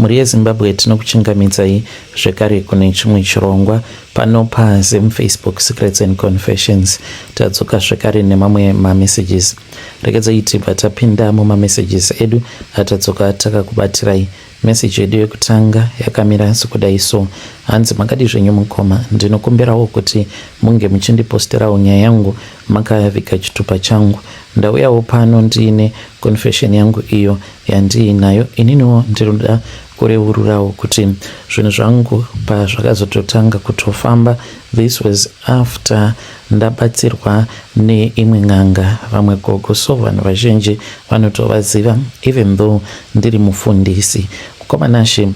Mhuri yeZimbabwe tinokuchingamidzai zvekare kune chimwe chirongwa pano paZim Facebook Secrets and Confessions. Tadzoka zvekare nemamwe mamessages. Regedzai tibva tapinda mumamessages edu atadzoka takakubatirai. Message yedu yekutanga yakamira sekudai so. Hanzi makadi zvenyu mukoma, ndinokumbirawo kuti munge muchindiposterawo nyaya yangu makaviga chitupa changu. Ndauyawo pano ndiine confession yangu iyo yandiinayo. Ininiwo ndinoda kureururawo kuti zvinhu zvangu pazvakazototanga kutofamba, this was after ndabatsirwa neimwe n'anga, vamwe gogo so vanhu vazhinji vanotovaziva even though ndiri mufundisi. Mukoma Nashe,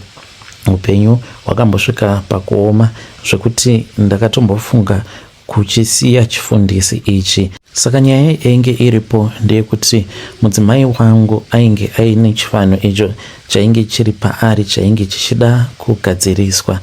upenyu hwakambosvika pakuoma zvekuti ndakatombofunga kuchisiya chifundisi ichi. Saka nyaya yainge iripo ndeyekuti mudzimai wangu ainge aine chivanhu icho chainge chiri paari chainge chichida kugadziriswa.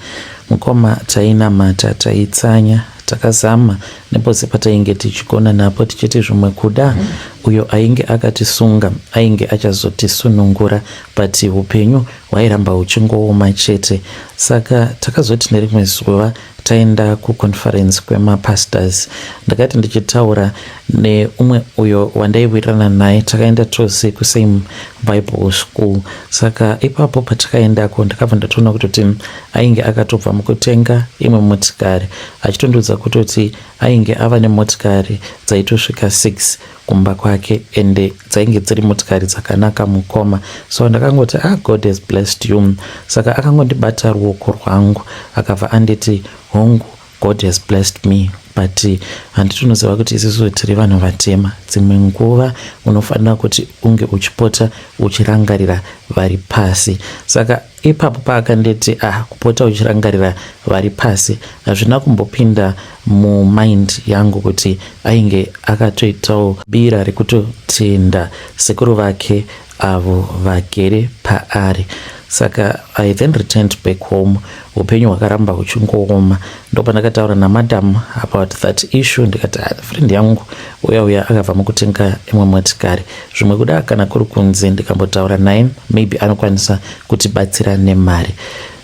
Mukoma tainamata, taitsanya, takazama nepose patainge tichigona napo tichiti zvimwe kuda uyo ainge akatisunga ainge achazotisunungura but upenyu hwairamba huchingooma chete. Saka takazoti nerimwe zuva taenda kuconference kwemapastors ndakati ndichitaura neumwe uyo wandaiwirirana naye takaenda tose kusame bible school saka ipapo patakaendako ndakabva ndatoona kutoti ainge akatobva mukutenga imwe motikari achitondiudza kutoti ainge ava nemotikari dzaitosvika 6 kumba kwake ende dzainge dziri motikari dzakanaka mukoma so ndakangoti ah god has blessed you saka akangondibata ruoko rwangu akabva anditi hongu god has blessed me but handitonoziva kuti isusu tiri vanhu vatema dzimwe nguva unofanira kuti unge uchipota uchirangarira vari pasi saka Ipapo paakanditi ah kupota uchirangarira vari pasi hazvina kumbopinda mumind yangu kuti ainge akatoitawo bira rekutotenda sekuru vake avo vagere paari. Saka I then returned back home upenyu hwakaramba huchingooma ndopandakataura namadam about that issue ndikati ah, friend yangu uya uya akabva mukutenga imwe motikari zvimwe kuda kana kuri kunzi ndikambotaura naye maybe anokwanisa kutibatsira nemari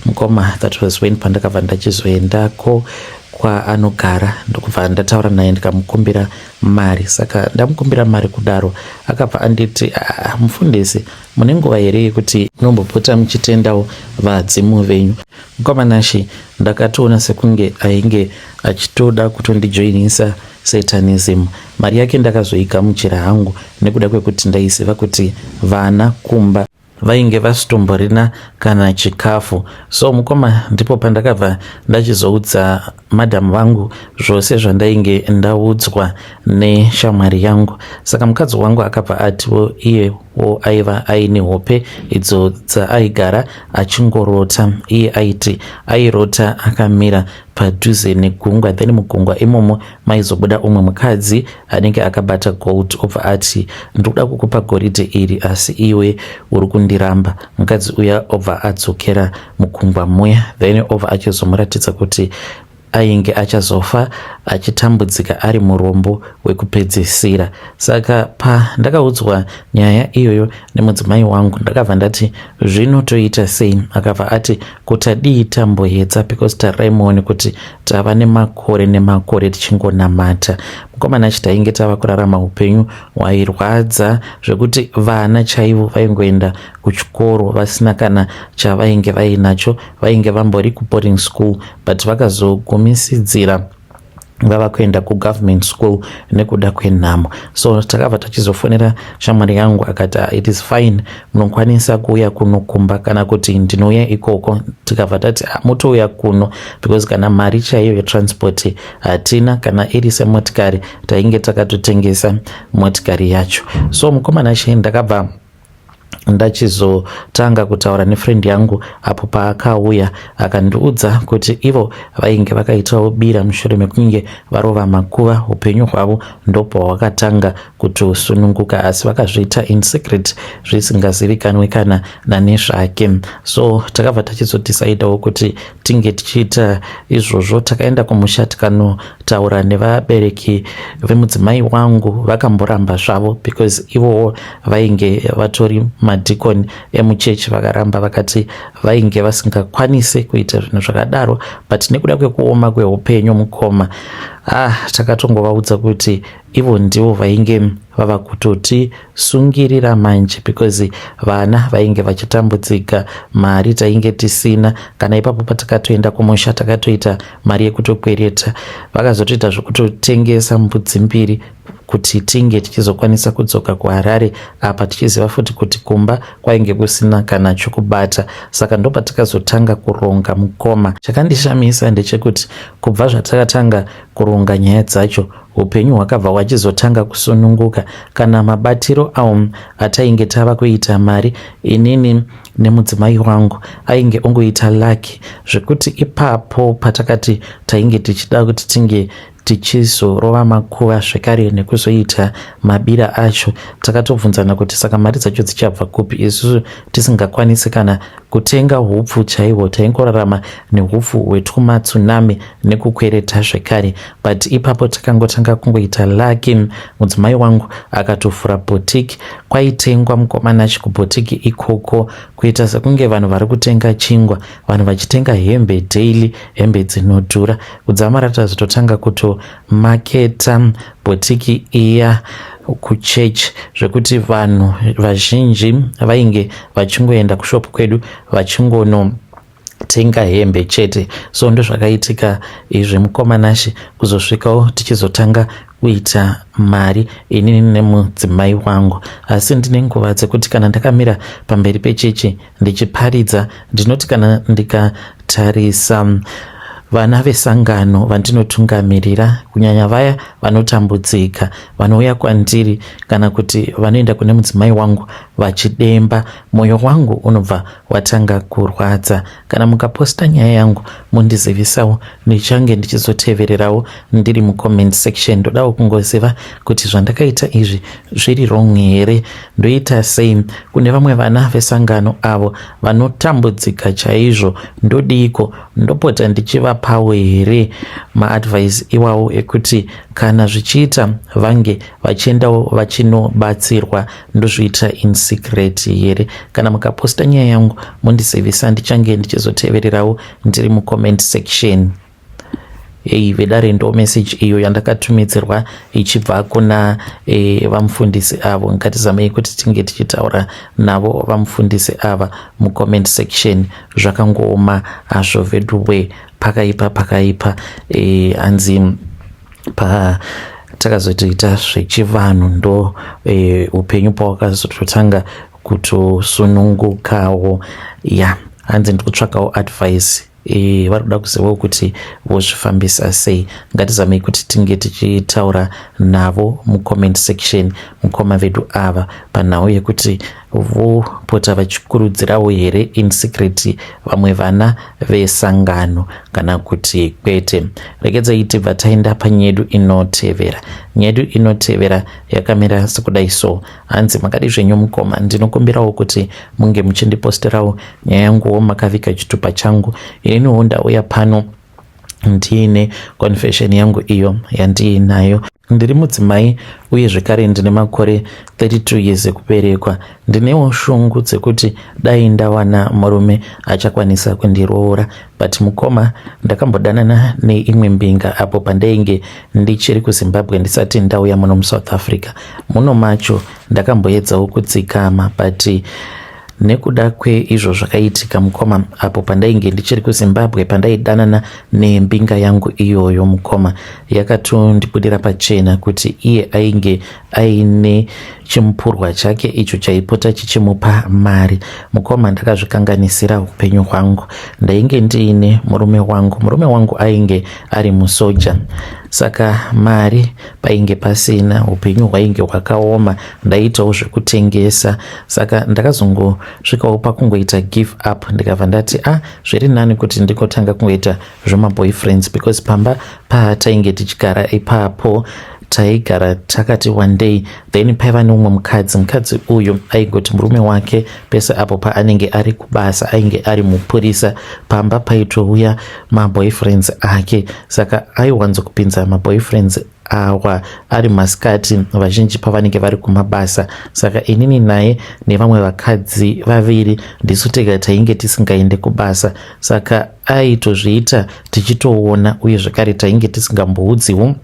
mukoma that was when pandakabva ndachizoendako kwaanogara ndokubva ndataura naye ndikamukumbira mari saka ndamukumbira mari kudaro akabva anditi ah, mufundisi mune nguva here yekuti munombopota muchitendawo vadzimu venyu mukoma Nashe ndakatoona sekunge ainge achitoda kutondijoinisa satanism mari yake ndakazoigamuchira hangu nekuda kwekuti ndaiziva kuti vana kumba vainge vasitomborina kana chikafu so mukoma ndipo pandakabva ndachizoudza madhamu vangu zvose zvandainge ndaudzwa neshamwari yangu saka mukadzi wangu akabva atiwo iyewo aiva aine hope idzo dzaaigara achingorota iye aiti airota akamira padhuze negungwa then mugungwa imomo maizobuda umwe mukadzi anenge akabata gold obva ati ndikuda kukupa goridhe iri asi iwe uri kundiramba mukadzi uya obva adzokera mugungwa muya then obva achizomuratidza kuti ainge achazofa achitambudzika ari murombo wekupedzisira saka pandakaudzwa nyaya iyoyo nemudzimai wangu ndakabva ndati zvinotoita sei akabva ati kutadii tamboedza because tarirai muone kuti tava nemakore nemakore tichingonamata mukomana achi tainge tava kurarama upenyu hwairwadza zvekuti vana chaivo vaingoenda kuchikoro vasina kana chavainge vainacho vainge vambori kuboarding school but vakazogumisidzira vava kuenda kugovernment school nekuda kwenhamo so takabva tachizofonera shamwari yangu akati ah, it is fine munokwanisa kuuya kuno kumba kana kuti ndinouya ikoko tikabva tati ah, mutouya kuno because kana mari chaiyo yetransport hatina kana iri semotikari tainge takatotengesa motikari yacho so mukomana she ndakabva ndachizotanga kutaura nefriend yangu apo paakauya akandiudza kuti ivo vainge vakaitawo bira mushure mekunge varova makuva upenyu hwavo ndopahwakatanga kutosununguka asi vakazviita in secret zvisingazivikanwe kana nani zvake so takabva tachizodecidawo kuti tinge tichiita izvozvo takaenda kumusha tikanotaura kutaura nevabereki vemudzimai wangu vakamboramba zvavo because ivowo vainge vatori madhikoni emuchechi. Vakaramba vakati vainge vasingakwanisi kuita zvinhu zvakadaro, but nekuda kwekuoma kweupenyu, mukoma, ah, takatongovaudza kuti ivo ndivo vainge vava kutotisungirira manje because vana vainge vachitambudzika, mari tainge tisina kana. Ipapo patakatoenda kumusha takatoita mari yekutokwereta. Vakazotoita zvekutotengesa mbudzi mbiri kuti tinge tichizokwanisa kudzoka kuHarare, apa tichiziva futi kuti kumba kwainge kusina kana chokubata. Saka ndopatakazotanga kuronga, mukoma. Chakandishamisa ndechekuti kubva zvatakatanga kuronga nyaya dzacho, upenyu hwakabva hwachizotanga kusununguka. Kana mabatiro awo atainge tava kuita mari inini nemudzimai wangu ainge ongoita lucky, zvekuti ipapo patakati tainge tichida kuti tinge tichizorova makuva zvekare nekuzoita mabira acho, takatobvunzana kuti saka mari dzacho dzichabva kupi isusu tisingakwanisi kana kutenga hupfu chaihwo? Taingorarama neupfu hwetumatsunami nekukwereta zvekare. But ipapo takangotanga kungoita lucky. Mudzimai wangu akatovhura boutique. Kwaitengwa, mukoma Nashi, kuboutique ikoko kuita sekunge vanhu vari kutenga chingwa. Vanhu vachitenga hembe daily, hembe dzinodhura. Kudzamara tazototanga kutomaketa boutique iya kuchechi, zvekuti vanhu vazhinji vainge vachingoenda kushop kwedu vachingono tenga hembe chete. So ndozvakaitika izvi, mukoma Nashi, kuzosvikawo tichizotanga kuita mari inini nemudzimai wangu. Asi ndine nguva dzekuti kana ndakamira pamberi pechechi ndichiparidza, ndinoti kana ndikatarisa vana vesangano vandinotungamirira, kunyanya vaya vanotambudzika, vanouya kwandiri kana kuti vanoenda kune mudzimai wangu vachidemba, mwoyo wangu unobva watanga kurwadza. Kana mukaposta nyaya yangu mundizivisawo, ndichange ndichizotevererawo ndiri mucomment section. Ndodawo kungoziva kuti zvandakaita izvi zviri wrong here? Ndoita sei? Kune vamwe vana vesangano avo vanotambudzika chaizvo, ndodiko? Ndopota ndichivapawo here maadvice iwawo ekuti kana zvichiita vange vachiendawo vachinobatsirwa? Ndozviita in secret here? Kana mukaposta nyaya yangu mundizivisa, ndichange ndichizotevererawo ndiri mucomment section. Ei vedare, ndo message iyo yandakatumidzirwa ichibva kuna vamufundisi avo. Ngatizamei kuti tinge tichitaura navo vamufundisi ava mucomment section. Zvakangooma hazvo veduwe, pakaipa, pakaipa. Hanzi pa takazotoita zvechivanhu ndo upenyu pawakazototanga kutosunungukawo. Ya, hanzi ndikutsvakawo advice. Vari kuda kuzivawo kuti vozvifambisa sei. Ngatizamei kuti tinge tichitaura navo mucomment section, mukoma vedu ava, panhau yekuti vopota vachikurudzirawo here in secret vamwe vana vesangano kana kuti kwete. Regedzai tibva taenda panyedu inotevera. Nyedu inotevera yakamira sekudai so. Hanzi, "Makadi zvenyu mukoma? Ndinokumbirawo kuti munge muchindiposterawo nyaya yanguwo makavika chitupa changu. Ininiwo ndauya pano ndiine confession yangu iyo yandiinayo. Ndiri mudzimai uye zvekare ndine makore 32 years ekuberekwa. Ndinewo shungu dzekuti dai ndawana murume achakwanisa kundiroora. But mukoma, ndakambodanana neimwe mbinga apo pandainge ndichiri kuZimbabwe ndisati ndauya muno muSouth Africa. Muno macho ndakamboedzawo kudzikama, but nekuda kweizvo zvakaitika, mukoma, apo pandainge ndichiri kuZimbabwe pandaidanana nembinga yangu iyoyo, mukoma, yakatondibudira pachena kuti iye ainge aine chimupurwa chake icho chaipota chichimupa mari. Mukoma, ndakazvikanganisira upenyu hwangu. Ndainge ndiine murume wangu. Murume wangu ainge ari musoja, saka mari painge pasina, upenyu hwainge hwakaoma. Ndaitawo zvekutengesa, saka ndakazongosvikawo pakungoita give up. Ndikabva ndati, ah, zviri nani kuti ndingotanga kungoita zvemaboyfriends because pamba patainge tichigara ipapo Taigara takati wandei. Then paiva neumwe mukadzi. Mukadzi uyu aingoti murume wake pese apo paanenge ari kubasa, ainge ari mupurisa, pamba paitouya maboyfriends ake. Saka aiwanzokupinza maboyfriends awa ari masikati, vazhinji pavanenge vari kumabasa. Saka inini naye nevamwe vakadzi vaviri ndisu tega tainge tisingaende kubasa. Saka aitozviita tichitoona, uye zvekare tainge tisingamboudziwo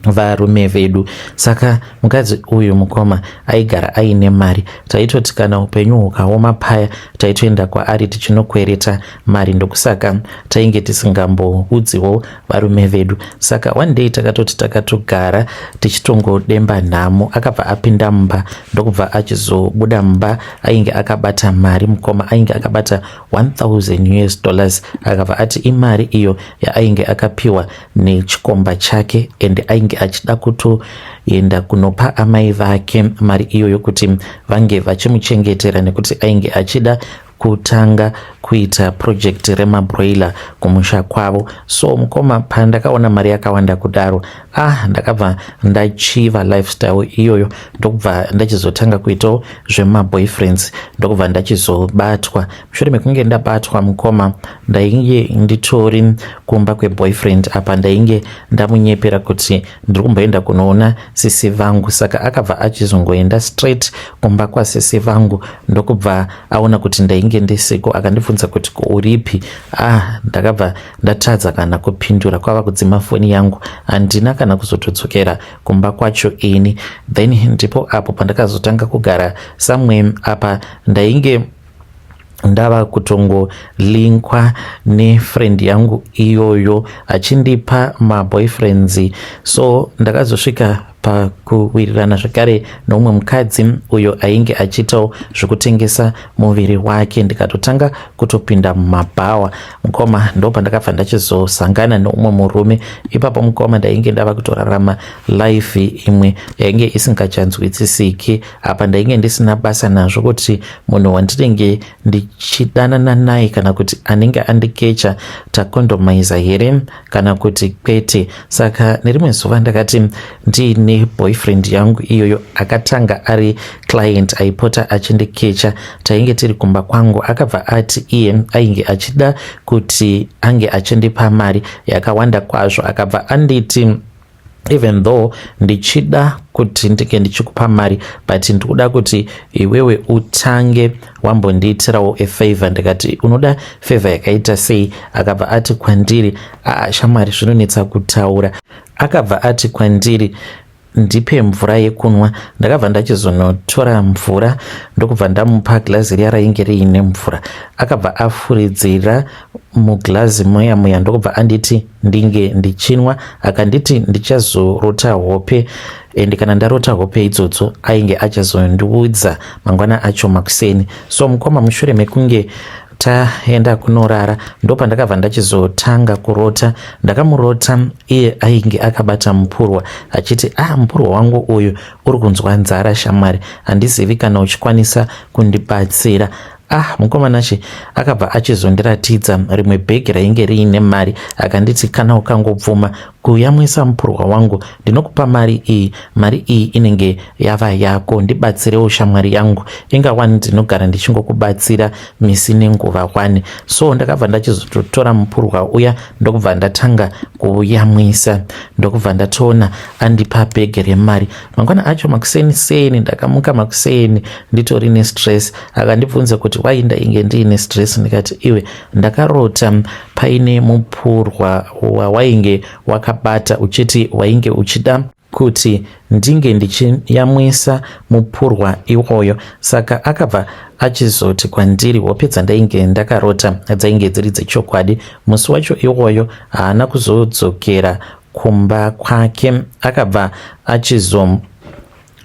varume vedu. Saka mukadzi uyu, mukoma, aigara aine mari. Taitoti kana upenyu hukaoma paya, taitoenda kwaari tichinokwereta mari. Ndokusaka tainge tisingamboudziwo varume vedu. Saka one day takatoti takatogara tichitongodemba nhamo, akabva apinda mumba, ndokubva achizobuda mumba ainge akabata mari. Mukoma, ainge akabata US$1000. Akabva ati imari iyo yaainge akapiwa nechikomba chake, and ainge achida kutoenda kunopa amai vake mari iyoyo kuti vange vachimuchengetera, nekuti ainge achida kutanga kuita project remabroiler kumusha kwavo. So mukoma, pandakaona mari yakawanda kudaro, ah, ndakabva ndachiva lifestyle iyoyo, ndokubva ndachizotanga kuitawo zvemaboyfriends, ndokubva ndachizobatwa. Mushure mekunge ndabatwa, mukoma, ndainge nditori kumba kweboyfriend. Apa ndainge ndamunyepera kuti ndiri kumboenda kunoona sisi vangu. Saka akabva achizongoenda straight kumba kwasisi vangu, ndokubva aona kuti ndainge ndisiko. Akandibvunza kuti, "Uripi?" Ah, ndakabva ndatadza kana kupindura, kwava kudzima foni yangu. Handina kana kuzotodzokera kumba kwacho ini. Then ndipo apo pandakazotanga kugara somewhere. Apa ndainge ndava kutongolinkwa nefriend yangu iyoyo achindipa maboyfriends. So ndakazosvika pakuwirirana zvekare noumwe mukadzi uyo ainge achiitawo zvekutengesa muviri wake, ndikatotanga kutopinda mumabhawa. Mukoma, ndo pandakabva ndachizosangana neumwe murume ipapo. Mukoma, ndainge ndava kutorarama life imwe yainge isingachanzwisisiki. Apa ndainge ndisina basa nazvo kuti munhu wandinenge ndichidanana naye kana kuti anenge andikecha takondomaiza here kana kuti kwete. Saka nerimwe zuva ndakati ndiine boyfriend yangu iyoyo, akatanga ari client aipota achindikecha. Tainge tiri kumba kwangu, akabva ati iye ainge achida kuti ange achindipa mari yakawanda kwazvo. Akabva anditi, "Even though ndichida kuti ndinge ndichikupa mari, but ndikuda kuti iwewe utange wambondiitirawo afavor." Ndikati, "Unoda favor yakaita sei?" Akabva ati kwandiri, "Aa shamwari, zvinonetsa kutaura." Akabva ati kwandiri, "Ndipe mvura yekunwa." Ndakabva ndachizonotora mvura, ndokubva ndamupa girazi riya rainge riine mvura. Akabva afuridzira mugirazi muya muya, ndokubva anditi ndinge ndichinwa. Akanditi ndichazorota hope, and kana ndarota hope idzodzo, ainge achazondiudza mangwana acho makuseni. So mukoma, mushure mekunge taenda kunorara, ndopandakabva ndachizotanga kurota. Ndakamurota iye ainge akabata mupurwa achiti, "Ah, mupurwa wangu uyu uri kunzwa nzara shamwari, handizivi kana uchikwanisa kundibatsira." Ah, mukomanache, akabva achizondiratidza rimwe bhegi rainge riine mari. Akanditi, "Kana ukangobvuma kuyamwisa mupurwa wangu, ndinokupa mari iyi. Mari iyi inenge yava yako. Ndibatsirewo shamwari yangu, inga wani ndinogara ndichingokubatsira misi nenguva wani." So ndakabva ndachizototora mupurwa uya, ndokubva ndatanga kuyamwisa, ndokubva ndatoona andipa bhegi remari. Mangwana acho makuseni seni, ndakamuka makuseni nditori nestress. Akandibvunza kuti wai ndainge ndiine stress. Ndikati, "Iwe, ndakarota paine mupurwa wawainge wakabata, uchiti wainge uchida kuti ndinge ndichiyamwisa mupurwa iwoyo." Saka akabva achizoti kwandiri hope dzandainge ndakarota dzainge dziri dzechokwadi. Musi wacho iwoyo haana kuzodzokera kumba kwake. Akabva achizo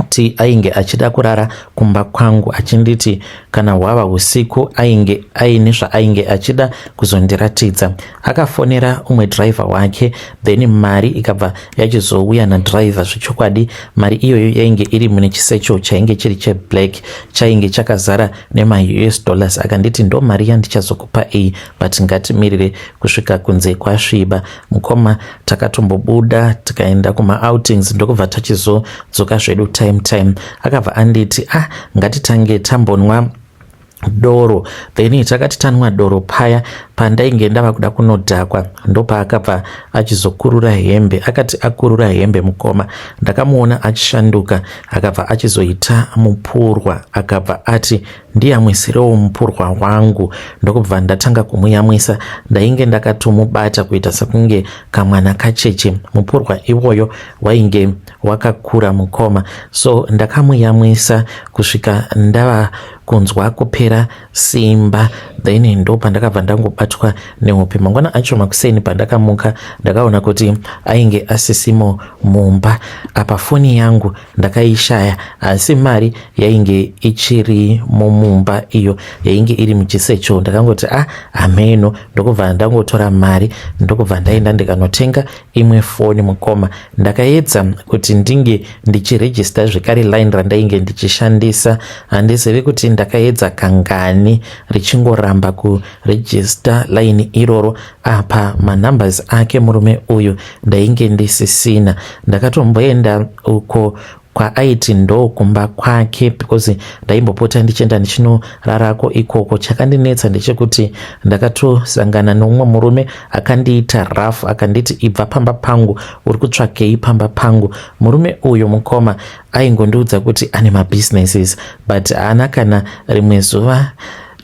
Akanditi ainge achida kurara kumba kwangu achinditi kana hwava usiku ainge aine zvaainge achida kuzondiratidza. Akafonera umwe driver wake then mari ikabva yachizouya nadriver. Zvechokwadi mari iyoyo yainge iri mune chisecho chainge chiri cheblack chainge chakazara nemaUS dollars. Akanditi ndo mari yandichazokupa iyi but ngatimirire kusvika kunze kwasviba. Mukoma takatombobuda tikaenda kumaoutings ndokubva tachizodzoka zvedu time time. Akabva anditi ah ngatitange tambonwa doro then takati tanwa doro paya pandainge ndava kuda kunodhakwa ndopaakabva achizokurura hembe. Akati akurura hembe mukoma ndakamuona achishanduka akabva achizoita mupurwa akabva ati ndiyamwisirewo mupurwa wangu ndokubva ndatanga kumuyamwisa. Ndainge ndakatomubata kuita sekunge kamwana kacheche. Mupurwa iwoyo wainge wakakura mukoma so ndakamuyamwisa kusvika ndava kunzwa kupera simba then ndo pandakabva ndangobatwa nehope. Mangwana acho makuseni pandakamuka ndakaona kuti ainge asisimo mumba. Apa foni yangu ndakaishaya asi mari yainge ichiri mumumba iyo yainge iri muchisecho. Ndakangoti ah hameno ndokubva ndangotora mari ndokubva ndaenda ndikanotenga imwe foni mukoma. Ndakaedza kuti ndinge ndichirejista zvekare line randainge ndichishandisa. Handizivi kuti ndakaedza kangani richingoramba kurejista line iroro. Apa manumbers ake murume uyu ndainge ndisisina. Ndakatomboenda uko kwaaiti ndo kumba kwake because ndaimbopota ndichienda ndichinorarako ikoko. Chakandinetsa ndechekuti ndakatosangana neumwe murume akandiita rough, akanditi ibva pamba pangu, uri kutsvakei pamba pangu. Murume uyu mukoma aingondiudza kuti ane mabusinesses but haana kana rimwe zuva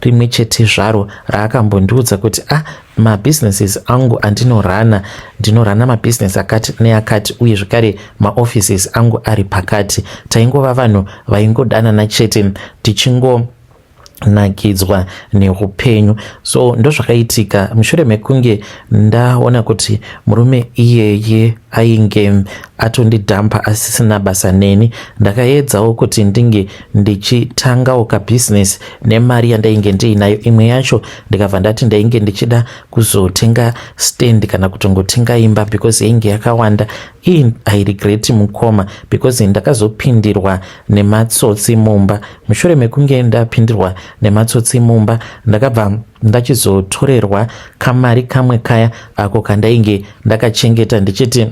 rimwe chete zvaro raakambondiudza kuti ah mabusinesses angu andinorana, ndinorana mabusiness akati neakati uye zvekare maoffices angu ari pakati. Taingova vanhu vaingodanana chete tichingo nakidzwa neupenyu. So ndozvakaitika mushure mekunge ndaona kuti murume iyeye ainge atondidhampa asisina basa neni. Ndakaedzawo kuti ndinge ndichitangawo kabusiness nemari yandainge ndiinayo imwe yacho, ndikabva ndati ndainge ndichida kuzotenga stand kana kutongotenga imba because yainge yakawanda. Iyi I regret mukoma because ndakazopindirwa nematsotsi mumba. Mushure mekunge ndapindirwa nematsotsi mumba ndakabva ndachizotorerwa kamari kamwe kaya ako kandainge ndakachengeta ndichiti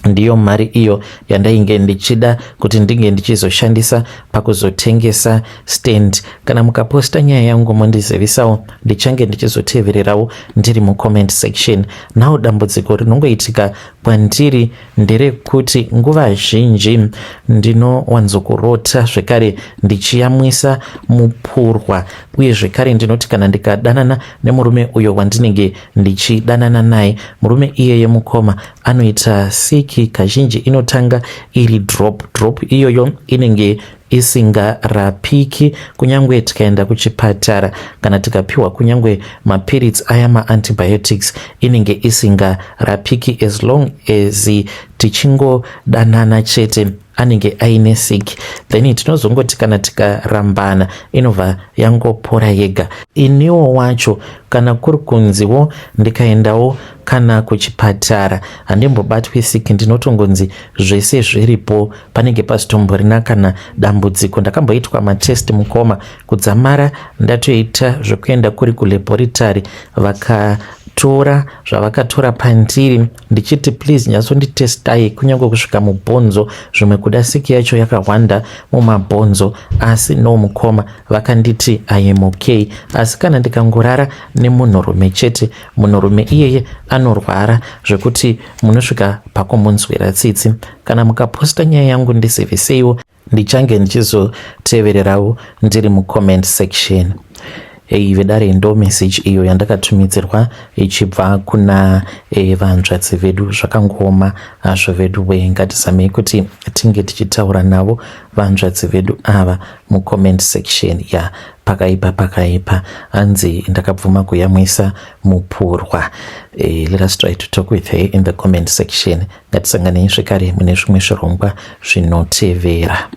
ndiyo mari iyo yandainge ndichida kuti ndinge ndichizoshandisa pakuzotengesa stand. Kana mukaposta nyaya yangu mondizivisawo, ndichange ndichizotevererawo ndiri mucomment section. Now dambudziko rinongoitika kwandiri nderekuti nguva zhinji ndinowanzokurota zvekare ndichiyamwisa mupurwa, uye zvekare ndinoti kana ndikadanana nemurume uyo wandinenge ndichidanana naye, murume iyeye mukoma anoita siki. Kazhinji inotanga iri drop drop, iyoyo inenge isingarapiki kunyangwe tikaenda kuchipatara kana tikapiwa kunyangwe mapiritsi aya maantibiotics, inenge isingarapiki. As long as tichingodanana chete anenge aine sick, then tinozongoti kana tikarambana inobva yangopora yega. Iniwo wacho kana kuri kunziwo ndikaendawo kana kuchipatara handimbobatwi sick, ndinotongonzi zvese zviripo, panenge pasitomborina kana dambudziko. Ndakamboitwa matest mukoma kudzamara ndatoita zvekuenda kuri kulaboratory, vakatora zvavakatora pandiri ndichiti please nyatsonditestai kunyange kusvika mubhonzo, zvimwe kuda siki yacho yakawanda mumabhonzo. Asi no mukoma, vakanditi I am okay, asi kana ndikangorara nemunhurume chete, munhurume iyeye anorwara zvekuti munosvika pakumunzwira tsitsi. Kana mukaposta nyaya yangu ndiziviseiwo, ndichange ndichizotevererawo ndiri mucomment section. Ei vedare, ndo message iyo yandakatumidzirwa ichibva kuna vanzvadzi vedu. Zvakangooma hazvo vedu we, ngatizamei kuti tinge tichitaura navo vanzvadzi vedu ava mucomment section. Ya, pakaipa pakaipa, hanzi ndakabvuma kuyamwisa mupurwa. Let us try to talk with her in the comment section. Ngatisanganei zvekare mune zvimwe zvirongwa zvinotevera.